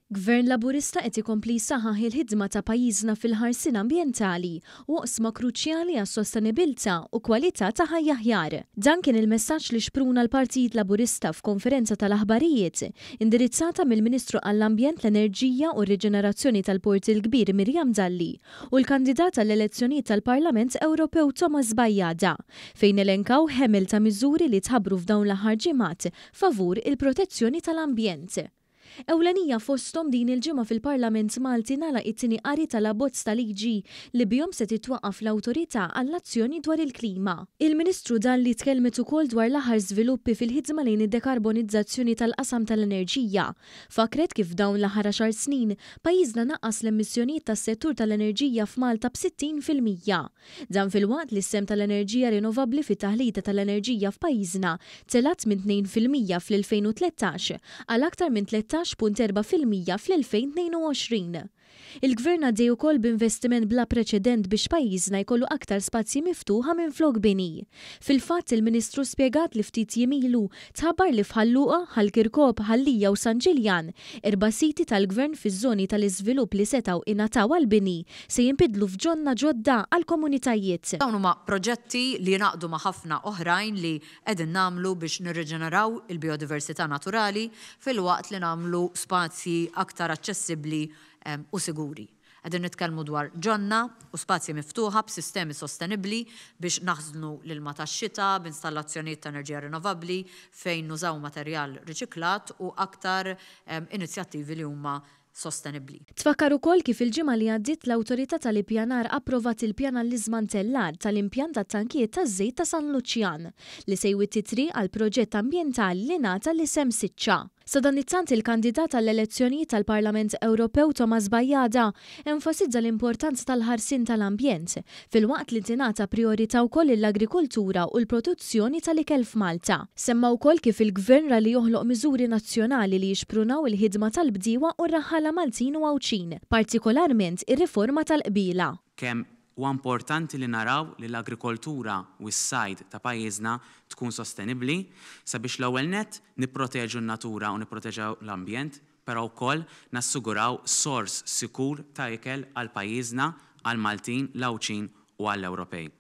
Gvern Laburista qed ikompli jsaħħaħ il-ħidma ta' pajjiżna fil-ħarsien ambjentali u oqsma kruċjali għas-sostenibilità u kwalità ta' ħajja aħjar. Dan kien il-messaġġ li xpruna l-Partit Laburista f'konferenza tal-aħbarijiet indirizzata mill-Ministru għall-Ambjent, l-Enerġija u r-Riġenerazzjoni tal-Port il-Kbir Miriam Dalli u l-kandidat għall-elezzjonijiet tal-Parlament Ewropew Thomas Bajada fejn elenkaw ħemel ta' miżuri li tħabbru f'dawn l-aħħar ġimgħat favur il-protezzjoni tal-ambjent. Ewlenija fosthom din il-ġimgħa fil-Parlament Malti ngħalaq it-tieni qari tal-abbozz ta' liġi li bihom se titwaqqaf l-Awtorità għall-Azzjoni dwar il-Klima. Il-Ministru Dalli tkellmet ukoll dwar l-aħħar żviluppi fil-ħidma lejn id-dekarbonizzazzjoni tal-qasam tal-enerġija. Fakkret kif f'dawn l-aħħar għaxar snin, pajjiżna naqqas l-emissjonijiet tas-settur tal-enerġija f'Malta b'60%. Dan filwaqt li s-sehem tal-enerġija rinnovabbli fit-taħlita tal-enerġija f'pajjiżna telgħet minn 2% fl-2013 għal aktar minn 13.4% fl-2022. Il-Gvern għaddej ukoll b'investiment bla preċedent biex pajjiżna jkollu aktar spazji miftuħa minflok bini. Fil-fatt, il-Ministru spjegat li ftit jiem ilu tħabbar li f'Ħal Luqa, Ħal Kirkop, Ħal Lija u San Ġiljan, erba' siti tal-Gvern fiż-żoni tal-iżvilupp li setgħu ingħataw għall-bini se jinbidlu f'ġonna ġodda għall-komunitajiet. Dawn huma proġetti li jingħaqdu ma' ħafna oħrajn li qegħdin nagħmlu biex nirriġeneraw il-bijodiversità naturali filwaqt li nagħmlu spazji aktar aċċessibbli u siguri. Qegħdin nitkellmu dwar ġonna u spazji miftuħa b'sistemi sostenibbli biex naħżnu l-ilma tax-xita, b'installazzjonijiet ta' enerġija rinnovabbli fejn nużaw materjal riċiklat u aktar inizjattivi li huma sostenibbli. Tfakkar ukoll kif il-ġimgħa li għaddiet l-Awtorità tal-Ippjanar approvat il-pjan għall-iżmantellar tal-impjant tat-tankijiet taż-żejt ta' San Luċjan, li se jwitti t-triq għal proġett ambjentali li ngħata l-isem Siċċa. Sadanittant il-kandidat għall-elezzjonijiet tal-Parlament Ewropew Thomas Bajada enfasizza l-importanza tal-ħarsien tal-ambjent, filwaqt li tingħata prijorità wkoll lill-agrikoltura u l-produzzjoni tal-ikel f'Malta. Semma wkoll kif il-Gvern ra li joħloq miżuri nazzjonali li jixprunaw il-ħidma tal-bdiewa u r-raħħala Maltin u Għawdxin, partikolarment ir-riforma tal-qbiela. Kemm huwa importanti li naraw li l-agrikoltura u s-sajd ta' pajjiżna tkun sostenibbli sabiex l-ewwel nett nipproteġu n-natura u nipproteġu l-ambjent però wkoll nassiguraw sors sikur ta' ikel għal pajjiżna, għall-Maltin, l-Għawdxin u għall-Ewropej.